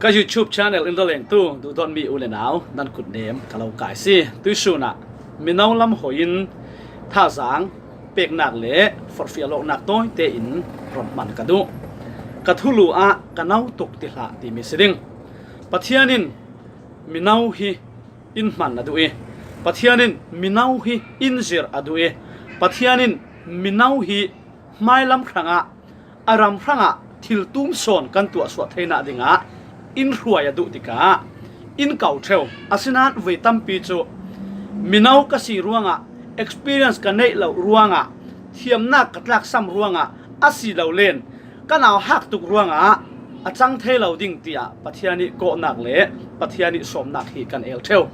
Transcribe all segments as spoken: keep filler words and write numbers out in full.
Ka YouTube channel in ralengtu duhdawtmi u le nau nan kutnem ka lo kai si. Tuisunah mino lam hoihin thazang peknak le forhfial awknak tawite in ron hman ka duh. Ka thulu ah ka no tuk ti hlah timi si ding. Pathian in mino hi in hman a duh ih, Pathian in mino hi in zir a duh ih, Pathian in mino hi hmailam hrangah, a ram hrangah thiltum sawn kan tuahsuah theinak dingah in hruai a duh tikah in ko ṭheu. Asinain voi tampi cu mino ka si ruangah, experience ka neih loh ruangah, thiamnak ka tlaksam ruangah, asilole ka nauhak tuk ruangah a cang thei lo ding tiah Pathian ih kawhnak le Pathian ih sawmnak hi kan el ṭheu.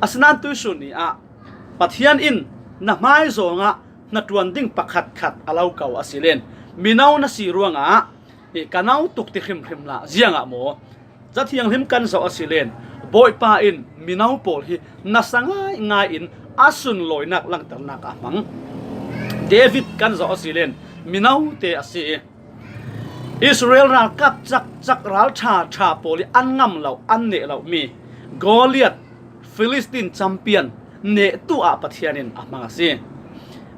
Asinain tuisun ni ah Pathian in na hmaizawngah hnaṭuan ding pakhatkhat a lo ko asile, mino na si ruangah hi ka no tuk ti hrimhrim hlah. Ziangah maw? Cathianghlim kan zoh asile, Bawipa in mino pawl hi nasa ngaingai in a sunlawinak langhternak a hmang. David kan zoh asile, minote a si ih, Israel ralkap cakcak, ralṭhaṭha pawl ih an ngam lo, an neh lomi Goliath, Filistin champion nehtu ah Pathian in a hmang a si.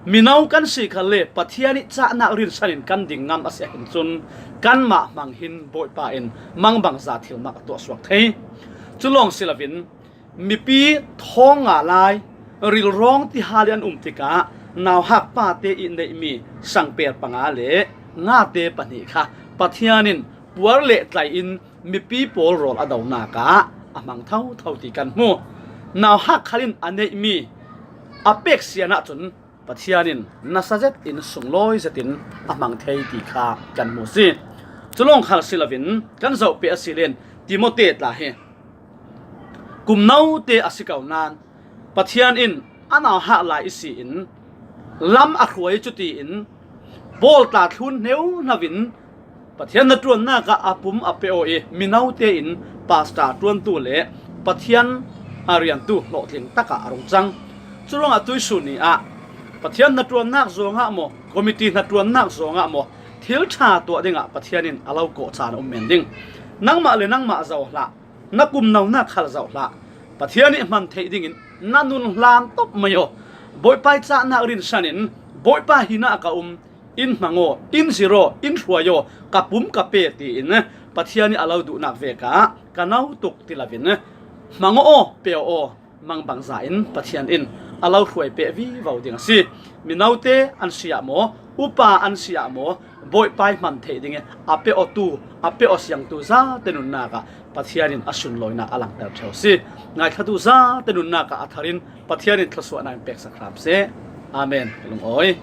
Mino kan si khalle Pathian ih cahnak rinsan in kan ding ngam a si ahhin cun, kanmah hmang hin Bawipa in mangbangza thilmak a tuahsuak thei. Cu lawng si loin, mipi thawng nga lai rilrawng ti hal ih an um tikah nauhak pate ih neihmi sangper panga le ngate pahnih kha Pathian in puar le tlai in mipi pawl rawl a donak ah a hmang thotho ti kan hmu. Nauhak khal in a neihmi a pek sian ahcun Pathian in nasa zet in sunglawi zet in a hmang thei ti kha kan hmu si. Cu lawng khal si loin kan zoh peh asile Timote tla hi kum note a si ko nain Pathian in a nauhak lai ihsi in lam a hruai cuti in bawl tla thlun hneu hno in Pathian hnaṭuannak ah a pum a pe aw ih minote in pastor ṭuantu le Pathian a riantu hlawhtling takah a rung cang. Curuangah tuisun ni ah Pathian hnaṭuannak zawngah maw, committee hnaṭuannak zawngah maw, thil ṭha tuah dingah Pathian in a lo kawh caan a um men ding. Nangmah le nangmah zoh hlah, na kum nonak khal zoh hlah. Pathian ih hman theih dingin na nun hlan top mai aw. Bawipa ih cahnak rinsan in Bawipa hinah ka um, in hmang aw, in zir aw, in hruai aw, ka pum ka pe tiin Pathian ih a lo duhnak vekah ka no tuk ti loin hmang aw, pe aw, mangbangza in Pathian in a lo hruai peh vivo ding a si. Minote an si ah maw, upa an si ah maw, Bawipa ih hman theih ding ih a pe awtu, a pe aw siangtu zate nunnak ah Pathian in a sunlawinak a langter ṭheu si. Ngaithlatu zate nunnak ah a thar in Pathian in thluasuahnak in peksak hram seh. Amen. Ka lungawi.